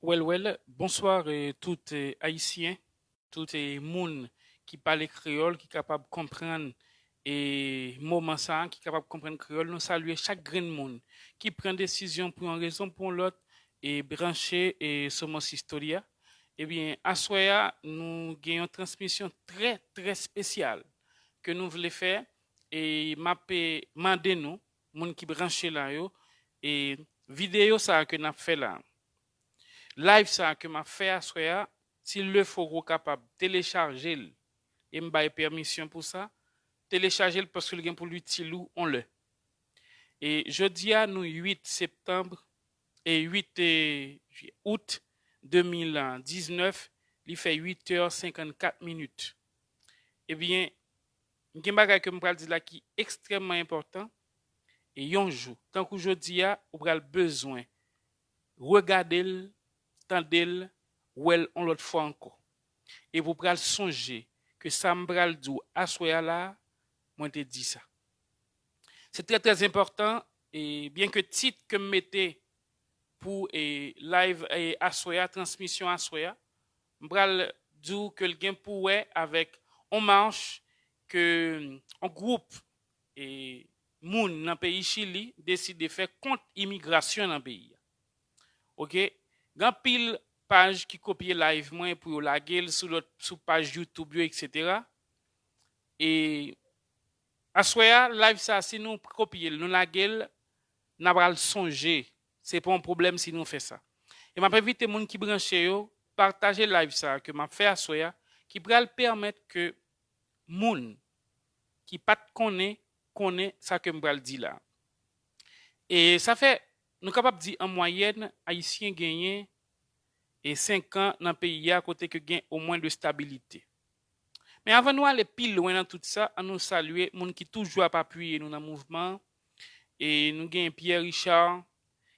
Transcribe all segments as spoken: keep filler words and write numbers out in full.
Well, well, bonswa, eh, tout, eh, Ayisyen, tout, eh, moun ki pale kreyòl, ki kapab konprann, eh, moman sa a, ki kapab konprann kreyòl. Nou salye chak grenn moun ki pran desizyon pou yon rezon, pou yon lòt, e branche, eh, Somos Historia. Ebyen, aswè a, nou gen yon transmisyon trè, trè espesyal ke nou vle fè, e m ap, eh, mande nou, moun ki branche la yo, e videyo sa a ke n ap fè la, live sa a ke m ap fè aswè a, si Leforo kapab telechaje l, e m bay pèmisyon pou sa, telechaje l paske l gen pou l itil ou on lè. E jodi a, nou uit septanm, e uit, eh, out de mil diznèf, li fè uit è senkannkat minit. Ebyen, gen bagay ke m pral di la ki ekstrèmman enpòtan, e yon jou, tankou jodi a, ou pral bezwen regade l, tande l, wè l on lòt fwa ankò. E pou pral sonje ke sa m pral di w aswè a la, mwen te di sa. Se trè, trè enpòtan, e byen ke tit ke m mete pou, e, live, e, aswè a, transmisyon aswè a, m pral di w ke l gen pou wè avèk on mach ke on gwoup, e, moun nan peyi Chili deside fè kont imigrasyon nan peyi a. Oke? Gen anpil paj ki kopye live mwen pou yo lage l sou lòt, sou paj YouTube yo, etsetera. E aswè a, live sa, si nou kopye l, nou lage l, n a pral sonje. Se pa yon pwoblèm si nou fè sa. E m ap envite moun ki branche yo, pataje live sa ke m ap fè aswè a, ki pral pèmèt ke moun ki pa t konnen, konnen sa ke m pral di la. E sa fè, nou kapab di an mwayèn, Ayisyen genyen e senk an nan peyi a kote ke gen omwen de stabilite. Men avan nou ale pi lwen nan tout sa, an nou salye moun ki toujou ap apiye nou nan mouvman an. E nou gen Pierre Richard,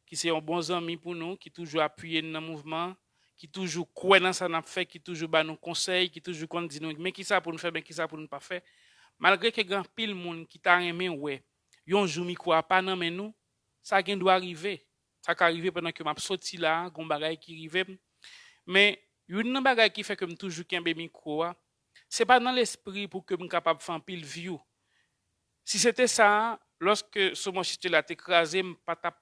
ki se yon bon zanmi pou nou, ki toujou apiye n nan mouvman an, ki toujou kwè nan sa n ap fè, ki toujou ba nou konsèy, ki toujou konn di nou, men kisa pou n fè, men kisa pou n pa fè. Malgre ke gen anpil moun ki ta renmen wè yon jou mikwo a pa nan men nou, sa gen dwa rive. Sa ka rive pandan ke m ap soti la a, gen yon bagay ki rive m. Men, youn nan bagay ki fè ke m toujou kenbe mikwo a, se pa nan lespri pou ke m kapab fè anpil vyou. Si se te sa a, lòske Somos Historia te kraze, m pa t ap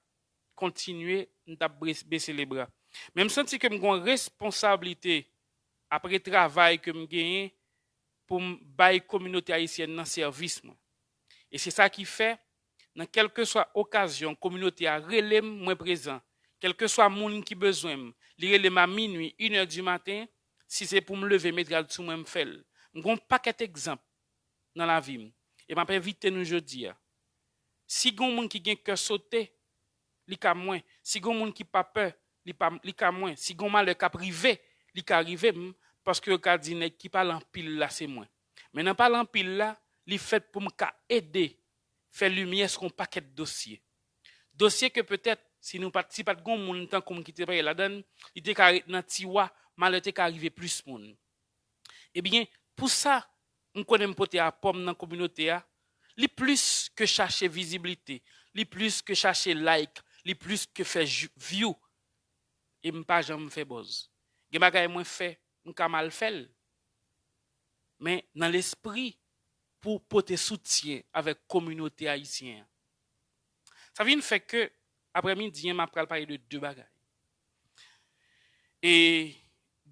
kontinye, m t ap bes-, bese lebra. Men m santi ke m gen yon responsablite apre travay ke m genyen pou m bay kominote ayisyèn nan sèvis mwen. E se sa ki fè, nan kèlkeswa okazyon, kominote a rele m, mwen prezan. Kèlkeswa moun ki bezwen m, li rele m a minwi, inè di maten, si se pou m leve, met rad sou mwen, m fè l. M gen yon pakèt egzanp nan lavi m. E m ap envite nou jodi a. Si gen yon moun ki gen kè sote, li ka mwen. Si gen yon moun ki pa pè, li pa, li ka mwen. Si gen yon malè k ap rive, li ka rive m, paske yo ka di nèg ki pale anpil la se mwen. Men nan pale anpil la, li fèt pou m ka ede fè limyè sou yon pakèt dosye. Dosye ke petèt, si nou pa t, si pa t gen yon moun tankou m ki te pale ladan l, li te ka ret nan tiwa, malè te ka rive plis moun. Ebyen, pou sa, m konnen m pote apò m nan kominote a, li plis ke chache viziblite, li plis ke chache like, li plis ke fè ju-, view. E m pa janm fè buzz. Gen bagay mwen fè, m ka mal fè l. Men nan lespri pou pote soutyen avèk kominote ayisyen an. Sa vin fè ke, aprèmidi an, m ap pral pale de de bagay. E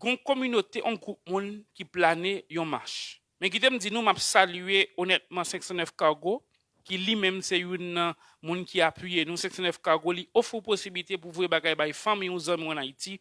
gen yon kominote, yon gwoup moun ki plane yon mach. Men kite m di nou, m ap salye onètman senk san nèf Cargo, ki li menm se youn nan moun ki apiye nou. Senk san nèf Cargo, li ofri w posiblite pou voye bagay bay fanmi w, zanmi w ann Ayiti.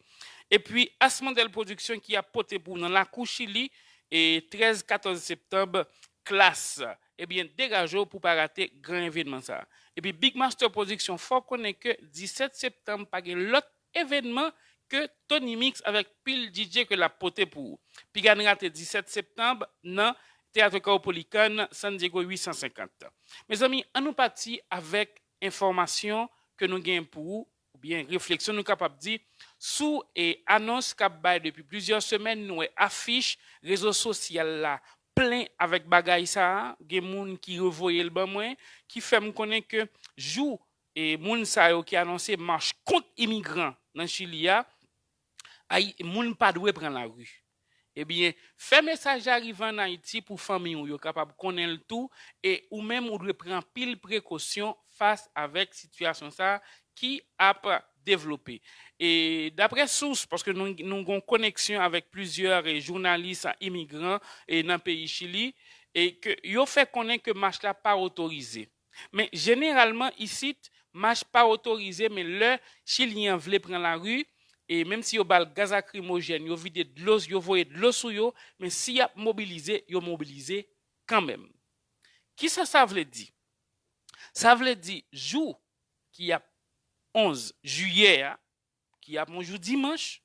Epi Asmandèl Production ki ap pote pou w nan lakou Chili, e trèz, katòz septanm, Klass. Ebyen, degaje w pou w pa rate gran evènman sa a. Epi Big Master Production fè w konnen ke disèt septanm pa gen lòt evènman ke Tony Mix avèk pil D J ke l ap pote pou ou. Piga n rate disèt septanm nan Teyat Cowpoly Cannes, San Diego uit san senkant. Mezanmi, ann nou pati avèk enfòmasyon ke nou gen pou ou, oubyen refleksyon nou kapab di, sou, e, anons k ap bay depi plizyè semèn, nou wè afich rezo sosyal la plen avèk bagay sa a, gen moun ki revoye l ban mwen, ki fè m konnen ke jou, e, moun sa yo ki anonse mach kont imigran nan Chili a, Ay, moun pa dwe pran lari. Ebyen, fè mesaj la rive ann Ayiti pou fanmi w yo kapab konnen l tou, e ou menm ou dwe pran anpil prekosyon fas avèk sitiyasyon sa a ki ap devlope. E daprè sous, paske nou, nou gen yon koneksyon avèk plizyè, e, jounalis, a, imigran, e, nan peyi Chili, e ke yo fè konnen ke mach la pa otorize. Men jeneralman isit, mach pa otorize, men lè Chilyen an vle pran lari, e menm si yo ba l gaz lakrimojèn, yo vide dlo, yo voye dlo sou yo, men si y ap mobilize, yo mobilize kanmenm. Kisa sa vle di? Sa vle di jou ki ap onz jiyè a, ki ap yon jou dimanch,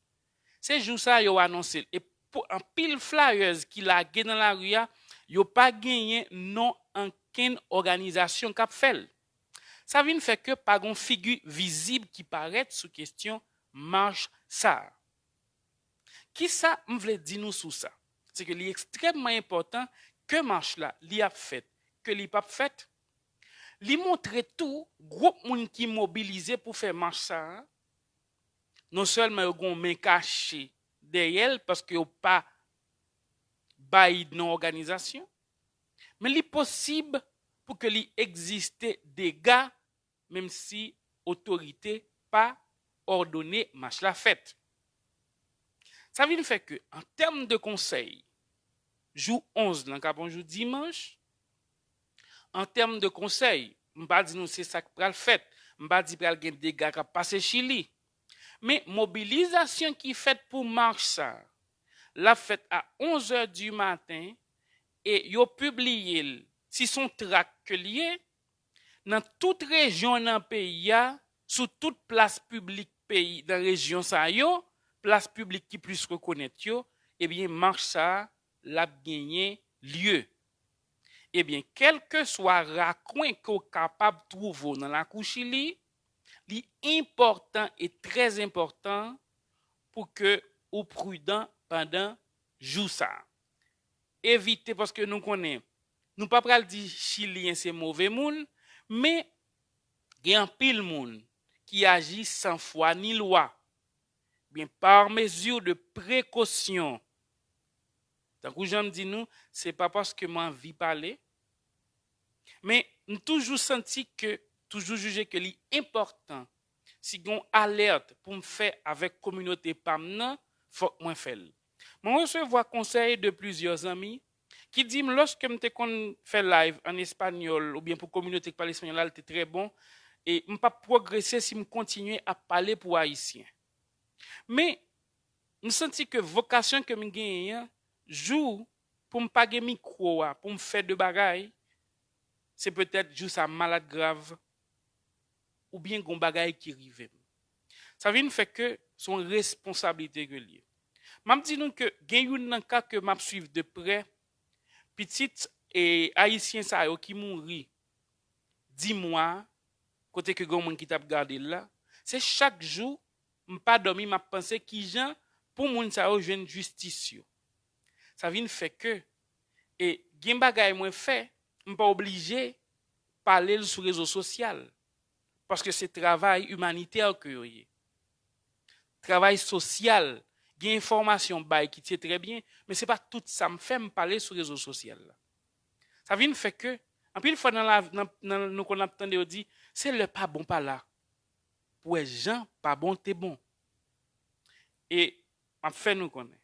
se jou sa a yo anonse l. E pou anpil flyers ki lage nan lari a, yo pa genyen non ankenn òganizasyon k ap fè l. Sa vin fè ke pa gen yon figi vizib ki parèt sou kesyon mach sa a. Kisa m vle di nou sou sa? Se ke li ekstrèmman enpòtan ke mach la, li ap fèt, ke li p ap fèt. Li montre tou gwoup moun ki mobilize pou fè mach sa a, non sèlman yo gen yon men kache dèyè l paske yo pa bay non òganizasyon, men li posib pou ke li egziste dega, menm si otorite pa òdone mach la fèt. Sa vin fè ke, an tèm de konsèy, jou onz lan k ap yon jou dimanch, an tèm de konsèy, m pa di nou se sa k pral fèt, m pa di pral gen dega k ap pase Chili. Men mobilizasyon ki fèt pou mach sa a, l ap fèt a onz è di maten, e yo pibliye l, si se yon trak ke l ye, nan tout rejyon nan peyi a, sou tout plas piblik peyi, nan rejyon sa yo, plas piblik ki plis rekonèt yo, ebyen, mach sa a, l ap genyen lye. Ebyen, kèlkeswa rakwen ke w kapab twouve w nan lakou Chili, li enpòtan e trè enpòtan pou ke ou pridan pandan jou sa a. Evite, paske nou konnen, nou pa pral di Chilyen se move moun, men gen anpil moun ki aji san fwa ni lwa, byen par mezi de prekosyon. Tankou jan m di nou, se pa paske m anvi pale, men m toujou santi ke, toujou jije ke li enpòtan, si gen yon alèt pou m fè avèk kominote pa m nan, fòk mwen fè l. Mwen resevwa konsèy de plizyè zanmi ki di m lòske m te konn fè live an espanyòl oubyen pou kominote k pale espanyòl la, l te trè bon, e m p ap pwogrese si m kontinye ap pale pou Ayisyen. Men, m santi ke vokasyon ke m genyen an, jou pou m pa gen mikwo a, pou m fè de bagay, se petèt jou sa malad grav, oubyen gon bagay ki rive m. Sa vin fè ke se yon responsablite ke l ye. M ap di nou ke gen youn nan ka ke m ap swiv de prè, pitit, e, Ayisyen sa yo ki mouri di mwa, kote ke gen moun ki t ap gade l la, se chak jou m pa dòmi, m ap panse kijan pou moun sa yo jwenn jistis yo. Sa vin fè ke, e, gen bagay mwen fè, m pa oblije pale l sou rezo sosyal, paske se travay imanitè ke yo ye. Travay sosyal, gen enfòmasyon bay ki se trè byen, men se pa tout sa m fè m pale sou rezo sosyal la. Sa vin fè ke, anpil fwa nan, la, nan, nan nou konn ap tande yo di, se lè pa bon pa la pou wè jan pa bon te bon. E m ap fè nou konnen.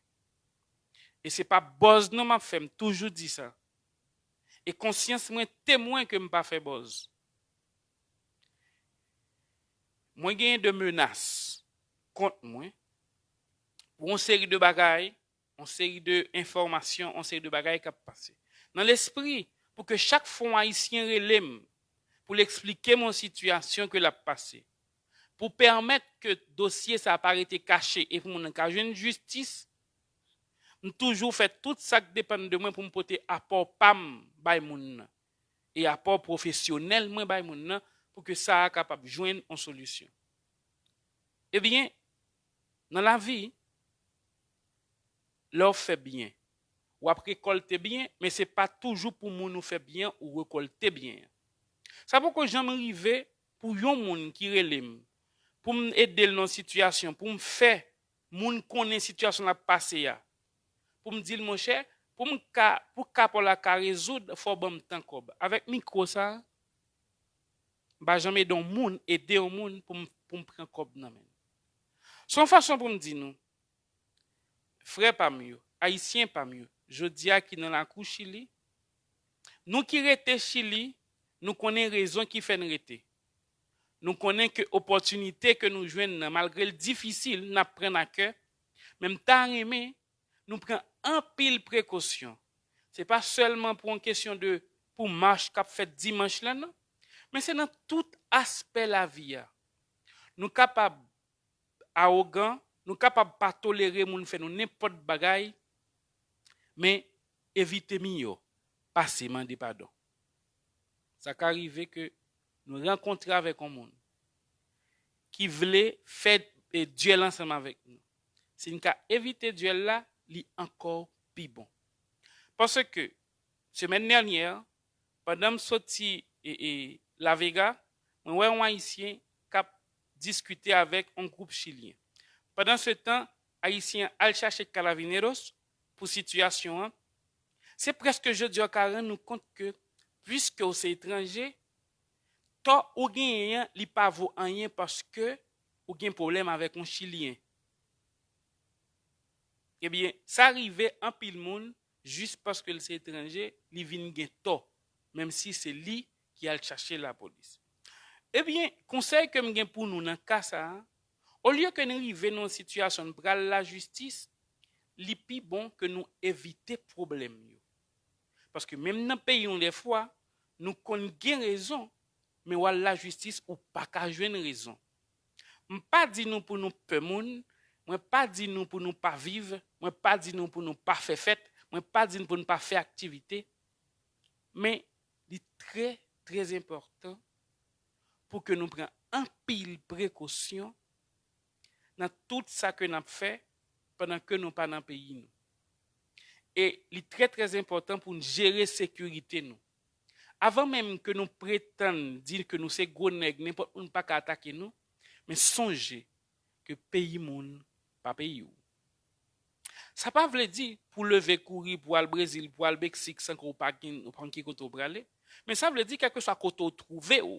E se pa buzz non m ap fè, m toujou di sa. E konsyans mwen temwen ke m pa fè buzz. Mwen genyen de menas kont mwen pou yon seri de bagay, yon seri de enfòmasyon, yon seri de bagay k ap pase. Nan lespri, pou ke chak fwa yon Ayisyen rele m, pou l eksplike m yon sitiyasyon ke l ap pase, pou pèmèt ke dosye sa a pa rete kache e pou moun nan ka jwenn jistis, m toujou fè tout sa k depann de mwen pou m pote apò pa m bay moun nan, e apò pwofesyonèl mwen bay moun nan, pou ke sa a kapab jwenn yon solisyon. Ebyen, nan lavi, lè w fè byen, w ap rekòlte byen, men se pa toujou pou moun ou fè byen ou rekòlte byen an. Sa poko janm rive pou yon moun ki rele m, pou m ede l nan yon sitiyasyon, pou m fè moun konnen sitiyasyon l ap pase a, pou m di l, monchè, pou m ka, pou ka pa w la ka rezoud, fò w ban m tan kòb. Avèk mikwo sa a, m pa janm ede yon moun, ede yon moun pou m, pou m pran kòb nan men l. Se yon fason pou m di nou, frè pa m yo, Ayisyen pa m yo, jodi a ki nan lakou Chili, nou ki rete Chili, nou konnen rezon ki fè n rete. Nou konnen ke opòtinite ke nou jwenn nan, malgre l difisil, n ap pran n a kè, men m ta renmen nou pran anpil prekosyon. Se pa sèlman pou yon kesyon de, pou mach k ap fèt dimanch la, non, men se nan tout aspè lavi a. Nou kapab awogan, nou kapab pa tolere moun fè nou nenpòt bagay, men evite miyò pase mande padon. Sa ka rive ke nou rankontre avèk yon moun ki vle fè, e, dyèl ansanm avèk nou. Si n ka evite dyèl la, li ankò pi bon. Paske, semèn dènyè, pandan m soti, e, e, La Vega, mwen wè yon Ayisyen k ap diskite avèk yon gwoup Chilyen. Pandansetan, Ayisyen an al chache Carabineros pou sitiyasyon an. Se prèske jodi a w ka rann ou kont ke, piske w se etranje, tò ou genyen an, li pa vo anyen paske ou gen pwoblèm avèk yon Chilyen. Ebyen, sa rive anpil moun, jis paske l se etranje, li vin gen tò, menm si se li ki al chache lapolis. Ebyen, konsèy ke m gen pou nou nan ka sa a, olye ke n rive nan yon sitiyasyon n pral lajistis, li pi bon ke nou evite pwoblèm yo. Paske menm nan peyi nou, dèfwa, nou konn gen rezon, men w al lajistis, ou pa ka jwenn rezon. M pa di nou pou nou pè moun, mwen pa di nou pou nou pa viv, mwen pa di nou pou nou pa fè fèt, mwen pa di nou pou nou pa fè aktivite, men li trè, trè enpòtan pou ke nou pran anpil prekosyon nan tout sa ke n ap fè pandan ke nou pa nan peyi nou. E li trè, trè enpòtan pou n jere sekirite nou. Avan menm ke nou pretann di ke nou se gwo nèg, nenpòt moun pa ka atake nou, men sonje ke peyi moun pa peyi w. Sa pa vle di pou leve kouri, pou al Brezil, pou al Meksik, san ke w pa gen, w pa konn ki kote w prale. Men sa vle di, kèlkeswa kote w twouve w,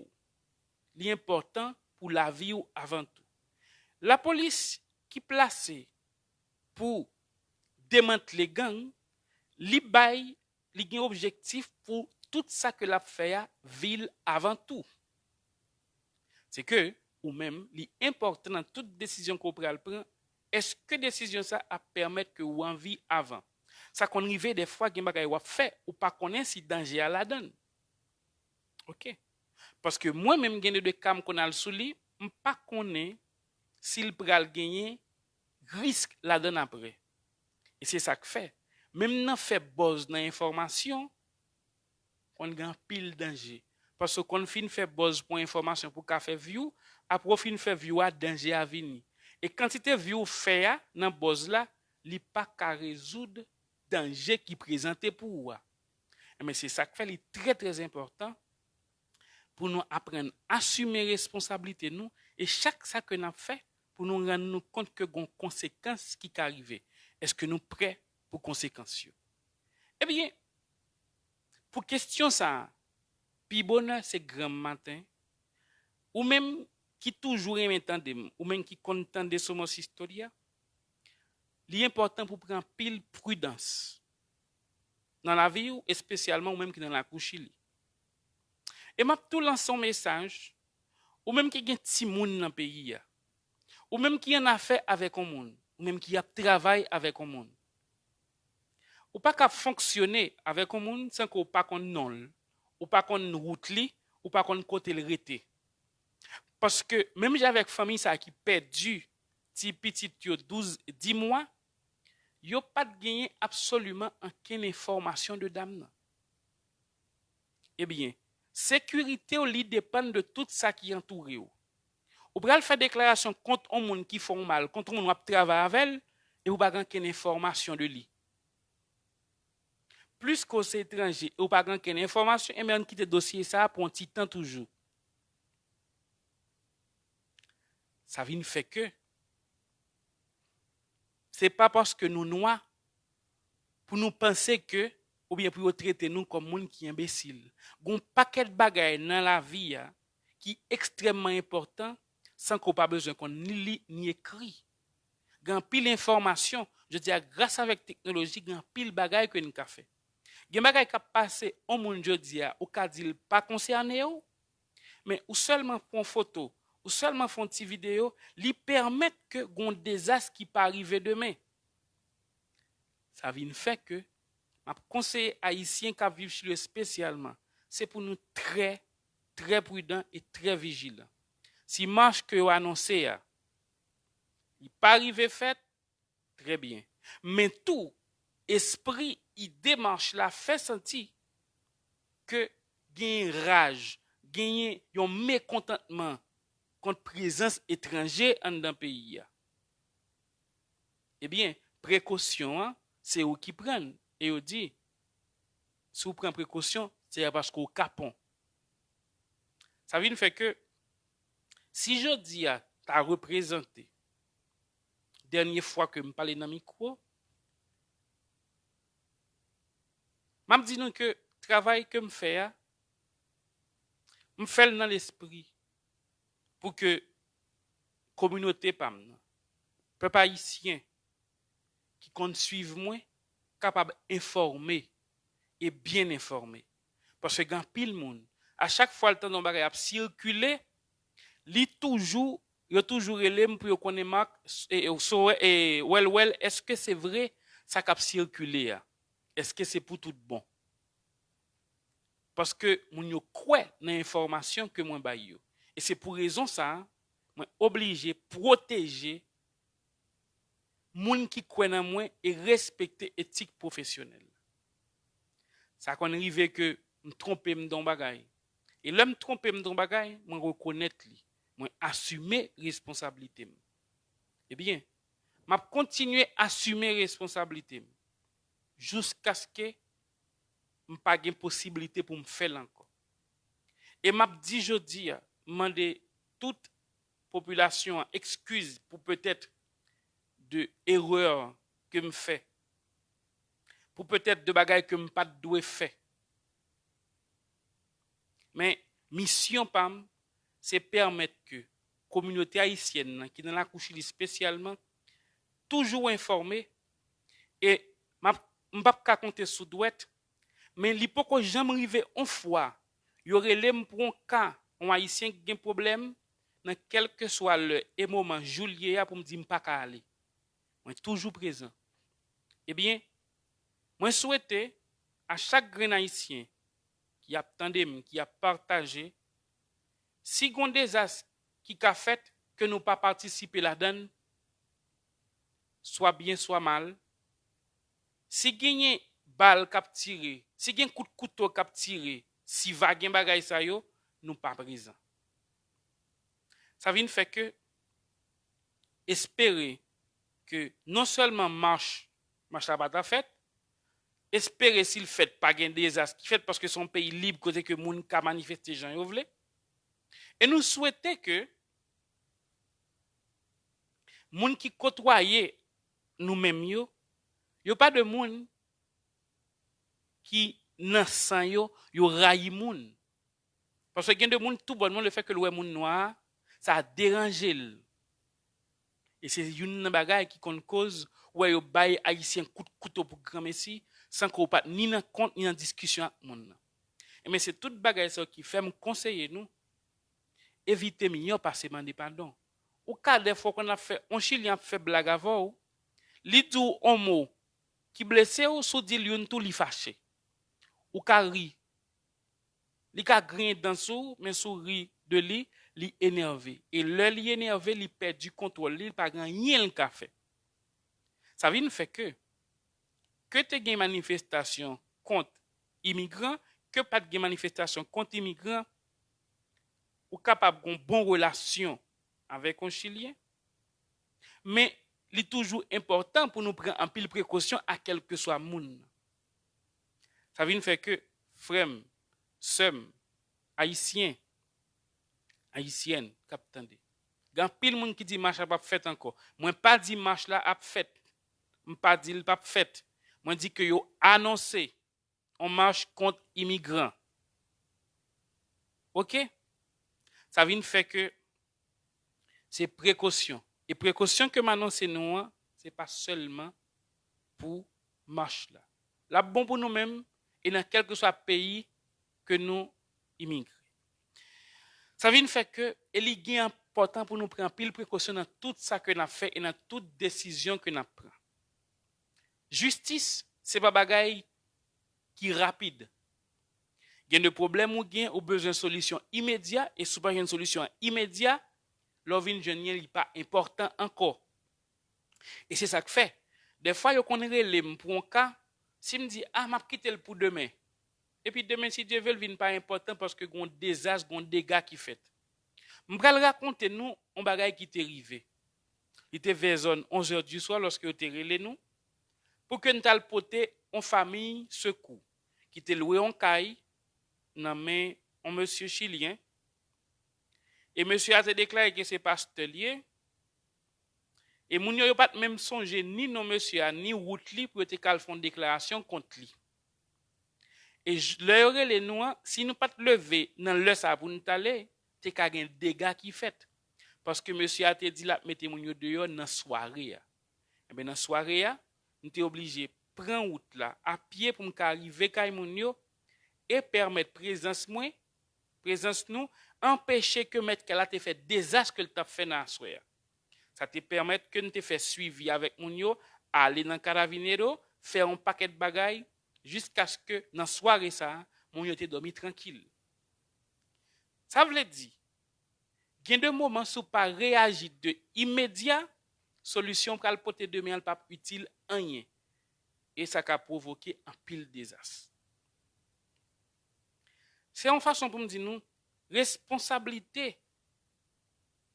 li enpòtan pou lavi w avan tou. Lapolis ki plase pou demantle gang, li bay, li gen objektif pou tout sa ke l ap fè a, vi l avan tou. Se ke ou menm, li enpòtan nan tout desizyon ke w pral pran, èske desizyon sa ap pèmèt ke w an vi avan? Sa konn rive dèfwa gen bagay w ap fè, ou pa konnen si danje a ladan l. Oke. Paske mwen menm gen de, de ka m konn al sou li, m pa konnen si l pral genyen risk ladan l apre. E se sa k fè, menm nan fè buzz nan enfòmasyon, konn gen anpil danje. Paske w konn fin fè buzz pou enfòmasyon pou w ka fè view, apre w fin fè view a, danje a vini. E kantite view w fè a nan buzz la, li pa ka rezoud danje ki prezante pou ou a. Enben, se sa k fè li trè, trè enpòtan pou nou aprann asime responsablite nou e chak sa ke n ap fè pou nou rann nou kont ke gon konsekans ki ka rive. Èske nou prè pou konsekans yo? Ebyen, pou kesyon sa a, pi bonè se granm maten, ou menm ki toujou renmen tande m, ou menm ki konn tande Somos Historia, li enpòtan pou pran anpil pridans nan lavi w, espesyalman ou menm ki nan lakou Chili. E m ap tou lanse yon mesaj, ou menm ki gen timoun nan peyi a, ou menm ki annafè avèk yon moun, ou menm ki ap travay avèk yon moun. Ou pa ka fonksyone avèk yon moun san ke w pa konn non l, ou pa konn wout li, ou pa konn kote l rete. Paske, menm jan avèk fanmi sa a ki pèdi ti pitit yo douz, dis mwa, yo pa t genyen absoliman ankenn enfòmasyon de dam nan. Ebyen, sekirite w, li depann de tout sa ki antoure w. Ou pral fè deklarasyon kont yon moun ki fè w mal, kont yon moun w ap travay avè l, e ou pa gen ankenn enfòmasyon de li. Plis ke w se etranje e ou pa gen ankenn enfòmasyon, enben, ann kite dosye sa a pou yon ti tan toujou. Sa vin fè ke Se pa paske nou nwa pou nou panse ke, oubyen pou yo trete nou kòm moun ki enbesil. Gon pakèt bagay nan lavi a ki ekstrèmman enpòtan san ke w pa bezwen konn ni li ni ekri. Gen anpil enfòmasyon, jodi a gras avèk teknoloji, gen anpil bagay ke n ka fè. Gen bagay k ap pase yon moun jodi a, ou ka di l pa konsène w, men ou sèlman pran yon foto, ou sèlman fè yon ti videyo, li pèmèt ke gon dezas ki pa rive demen. Sa vin fè ke m ap konseye Ayisyen k ap viv Chili espesyalman, se pou nou trè, trè pridan e trè vijilan. Si mach ke yo anonse a, li pa rive fèt, trè byen. Men tou, espri, ide mach la fè santi ke genyen raj, genyen yon mekontantman kont prezans etranje anndan peyi a. Ebyen, prekosyon an, se ou ki pran l. E yo di, si w pran prekosyon, se paske w kapon. Sa vin fè ke, si jodi a ta reprezante dènye fwa ke m pale nan mikwo, m ap di nou ke travay ke m fè a, m fè l nan lespri pou ke kominote pa m nan, pèp ayisyen ki konn swiv mwen, kapab enfòme e byen enfòme. Paske gen anpil moun, a chak fwa l tande yon bagay ap sikile, li toujou, yo toujou rele m pou yo konnen Marc, e, e, so, e, Well, Well, èske se vre sa k ap sikile a? Èske se pou tout bon? Paske moun yo kwè nan enfòmasyon ke mwen bay yo. E se pou rezon sa a, mwen oblije pwoteje moun ki kwè nan mwen e respekte etik pwofesyonèl. Sa konn rive ke m twonpe m nan yon bagay. E lè m twonpe m nan yon bagay, mwen rekonèt li. Mwen asime responsablite m. Ebyen, m ap kontinye asime responsablite m jiskaske m pa gen posiblite pou m fè l ankò. E m ap di jodi a, m mande tout popilasyon an ekskiz pou petèt de erè ke m fè, pou petèt de bagay ke m pa t dwe fè. Men, misyon pa m, se pèmèt ke kominote ayisyèn nan, ki nan lakou Chili espesyalman, toujou enfòme, e m ap, m p ap ka konte sou dwèt, men li poko janm rive yon fwa, yo rele m pou yon ka, yon Ayisyen ki gen pwoblèm, nan kèlkeswa lè e moman jou l ye a pou m di m pa ka ale. Mwen toujou prezan. Ebyen, mwen swete a chak grenn Ayisyen ki ap tande m, ki ap pataje, si gon dezas ki ka fèt, ke nou pa patisipe ladan l, swa byen, swa mal. Si genyen bal k ap tire, si gen kout kouto k ap tire, si va gen bagay sa yo, nou pa prezan. Sa vin fè ke espere ke non sèlman mach, mach la pa ta fèt, espere si l fèt pa gen dezas ki fèt paske se yon peyi lib kote ke moun ka manifeste jan yo vle. E nou swete ke moun ki kotwaye nou menm yo, yo pa de moun ki nan san yo, yo rayi moun. Paske gen de moun toubònman lefèt ke l wè moun nwa a, sa deranje l. E se youn nan bagay ki konn koz ou wè yo bay Ayisyen kout kouto pou granmesi, san ke w pa t ni nan kont ni nan diskisyon ak moun nan. Ebyen, se tout bagay sa yo ki fè m konseye nou evite m yò pase mande padon. Ou ka dèfwa w konn ap fè, yon Chilyen ap fè blag avè w, li di w yon mo ki blese w, si w di l youn tou, li fache. Ou ka ri. Li ka griyen dan sou w, men si w ri de li, li enève. E lè li enève, li pèdi kontwòl li, li pa gen anyen l ka fè. Sa vin fè ke, ke te gen manifestasyon kont imigran, ke pa t gen manifestasyon kont imigran, ou kapab gen yon bon relasyon avèk yon Chilyen, men li toujou enpòtan pou nou pran anpil prekosyon a kèlkeswa moun nan. Sa vin fè ke, frè m, sè m, Ayisyen, Ayisyèn k ap tande, gen anpil moun ki di mach la p ap fèt ankò. Mwen pa di mach la ap fèt. M pa di l p ap fèt. Mwen di ke yo anonse yon mach kont imigran. Oke? Sa vin fè ke se prekosyon. E prekosyon ke m anonse nou an, se pa sèlman pou mach la. L ap bon pou nou menm e nan kèlkeswa peyi ke nou imigre. Sa vin fè ke, e li gen enpòtan pou nou pran anpil prekosyon nan tout sa ke n ap fè e nan tout desizyon ke n ap pran. Jistis, se pa bagay ki rapid. Gen de pwoblèm ou gen, ou bezwen solisyon imedya, e si w pa jwenn solisyon imedya, lè w vin jwenn li, li pa enpòtan ankò. E se sa k fè, dèfwa yo konn rele m pou yon ka, si m di, a, m ap kite l pou demen. Epi demen, si Dye ve, l vin pa enpòtan paske gen yon dezas, gen yon dega ki fèt. M pral rakonte nou yon bagay ki te rive. Li te vè zòn onz è di swa lòske yo te rele nou pou ke n t al pote yon fanmi sekou ki te lwe yon kay nan men yon mesye chilyen. E mesye a te deklare ke se pastè l ye. E moun yo, yo pa t menm sonje ni non mesye a, ni wout li pou yo te ka al fè yon deklarasyon kont li. E j- lè yo rele nou an, si nou pa t leve nan lè sa a pou nou t ale, te ka gen dega ki fèt. Paske mesye a te di l ap mete moun yo deyò nan sware a. Enben, nan sware a, m te oblije pran wout la a pye pou m ka rive kay moun yo e pèmèt prezans mwen, prezans nou, anpeche ke mèt kay la te fè dezas ke l t ap fè nan aswè a. Sa te pèmèt ke n te fè swivi avèk moun yo, ale nan Carabineiro, fè yon pakèt bagay, jiskaske nan sware sa a, moun yo te dòmi trankil. Sa vle di, gen de moman, si w pa reyaji de imedya, solisyon w pral pote demen an, l p ap itil anyen. E sa ka pwovoke anpil dezas. Se yon fason pou m di nou, responsablite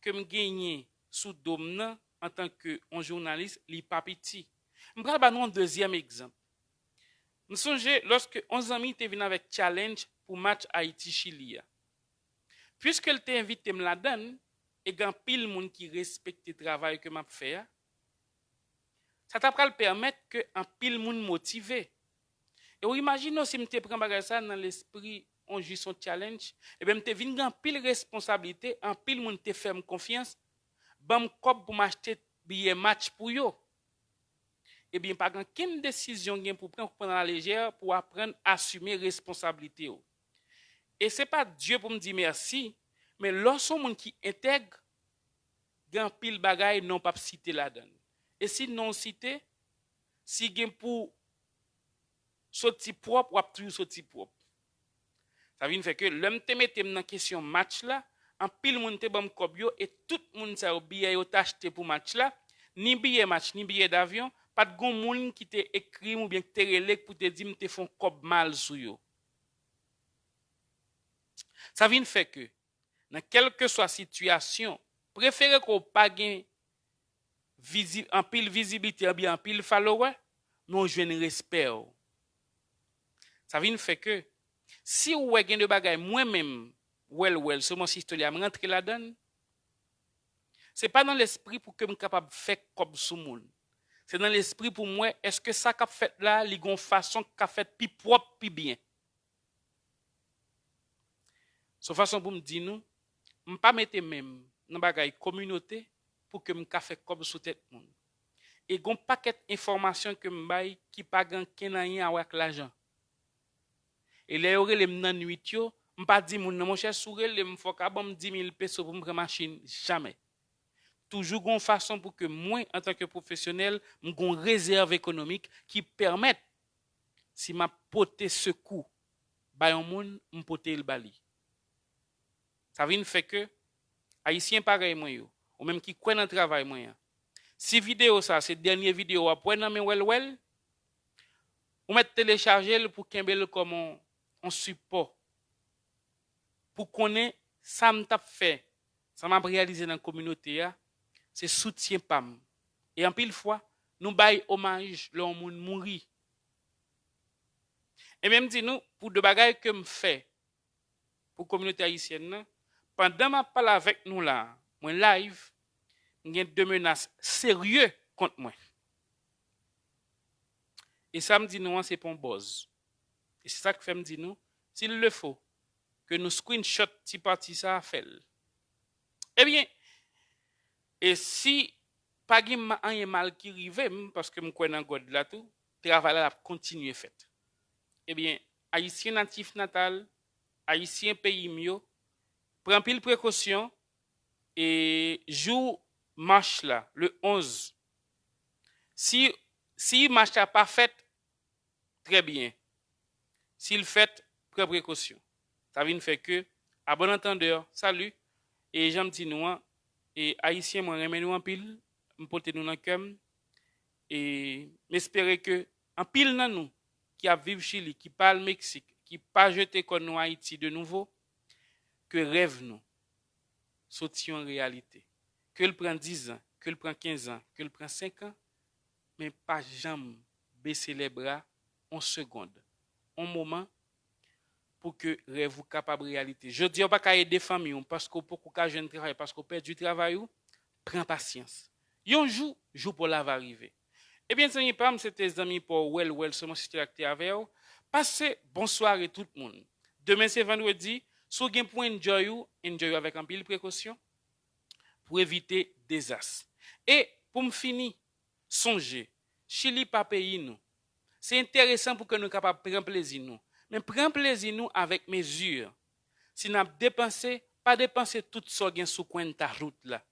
ke m genyen sou do m nan antanke yon jounalis, li pa piti. M pral ba nou yon dezyèm egzanp. M sonje lòske yon zanmi te vin avèk challenge pou match Ayiti-Chili a. Piske l te envite m ladan l, e gen anpil moun ki respekte travay ke m ap fè a, sa ta pral pèmèt ke anpil moun motive. E w imajine w si m te pran bagay sa nan lespri yon jis yon challenge, ebyen m te vin gen anpil responsablite, anpil moun te fè m konfyans, ban m kòb pou m achte biyè match pou yo. Ebyen, pa gen kenn desizyon w gen pou pran, pou pran alalejè, pou w aprann asime responsablite w. E se pa Dye pou m di mèsi, men lè w se yon moun ki entèg, gen anpil bagay non w p ap site ladan l. E si non w site, si gen pou soti pwòp, w ap toujou soti pwòp. Sa vin fè ke lè m te mete m nan kesyon match la, anpil moun te ban m kòb yo e tout moun sa yo, biyè yo t achte pou match la, ni biyè match, ni biyè davyon, pa t gen moun ki te ekri m oubyen ki te rele pou te di m te fè yon kòb mal sou yo. Sa vin fè ke, nan kèlkeswa sitiyasyon, prefere ke w pa gen vizi, anpil vizibilite oubyen anpil follower, men w jwenn respè w. Sa vin fè ke, si w wè gen de bagay mwen menm, wèl wèl, sou mwen sistoli a, m rantre ladan l, se pa nan lespri pou ke m kapab fè kòb sou moun. Se nan lespri pou m wè, èske sa k ap fèt la, li gon fason k ka fèt pi pwòp, pi byen. Se yon fason pou m di nou, m pa mete men m nan bagay kominote pou ke m ka fè kòb sou tèt moun. E gon pakèt enfòmasyon ke m bay ki pa gen ankenn anyen a wè ak lajan. E lè yo rele m nan nwit yo, m pa di moun nan, monchè, si w rele m, fò w ka ban m di mil peso pou m pran machin. Jamè. Toujou gon fason pou ke mwen, antanke pwofesyonèl, m gon rezèv ekonomik ki pèmèt, si m ap pote sekou ba yon moun, m pote l ba li. Sa vin fè ke Ayisyen parèy mwen yo, ou menm ki kwè nan travay mwen an, si videyo sa a se dènye videyo w ap wè nan men wèl wèl, ou mèt telechaje l pou kenbe l kòm yon, yon sipò. Pou konnen sa m t ap fè, sa m ap reyalize nan kominote a, se soutyen pa m. E anpil fwa, nou bay omaj lè yon moun mouri. Ebyen, m di nou, pou de bagay ke m fè pou kominote ayisyèn nan, pandan m ap pale avèk nou la a, mwen live, m gen de menas serye kont mwen. E sa m di nou an, se pa yon buzz. E se sa k fè m di nou, s'il le faut, ke nou screenshot ti pati sa a, fè l. Ebyen, e si pa gen ma- anyen mal ki rive m, paske m kwè nan God la tou, travay la ap kontinye fèt. Ebyen, Ayisyen natif natal, Ayisyen peyi m yo, pran anpil prekosyon, e jou mach la, le onz, si, si mach la pa fèt, trè byen. Si l fèt, pran prekosyon. Sa vin fè ke, à bon entendeur, salut, e jan m di nou an, e Ayisyen, mwen renmen nou anpil, m pote nou nan kè m, e m espere ke anpil nan nou ki ap viv Chili, ki pa al Meksik, ki pa jete kò nou Ayiti de nouvo, ke rèv nou soti yon reyalite. Ke l pran diz an, ke l pran kenz an, ke l pran senk an, men pa janm bese lè bra on segonn, on moman, pou ke rèv ou kapab reyalite. Jodi a, ou pa ka ede fanmi w paske w poko ka jwenn travay, paske w pèdi travay ou, pran pasyans. Yon jou, jou pa w la va rive. Ebyen, zanmi pa m, se te zanmi pa w Well Well, sèlman si te akte avè w. Pase bon sware tout moun. Demen se vandredi, si w gen pou enjoy ou, enjoy ou avèk anpil prekosyon pou evite dezas. E pou m fini, sonje, Chili pa peyi nou. Se enteresan pou ke nou kapab pran plezi nou. Men pran plezi nou avèk mezi. Si n ap depanse, pa depanse tout sa w gen sou kwenta wout la.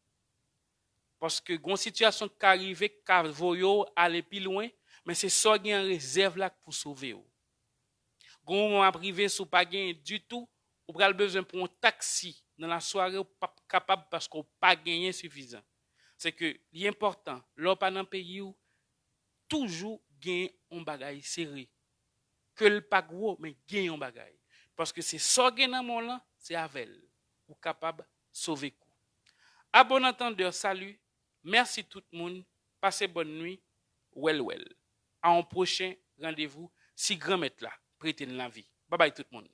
Paske gon sitiyasyon k ka rive k ka voye w ale pi lwen, men se sa w gen an rezèv la k pou sove w. Gon moman w ap rive, si w pa genyen ditou, ou pral bezwen pran yon taksi nan lasware, ou p ap kapab paske w pa genyen sifizan. Se ke li enpòtan, lè w pa nan peyi w, toujou gen yon bagay sere. Ke l pa gwo, men gen yon bagay. Paske se sa w gen nan men w lan, se avè l ou kapab sove kou. À bon entendeur, salut. Mèsi tout moun. Pase bòn nwi. Well well. A yon pwochen randevou, si Granmèt la prete n lavi. Babay tout moun.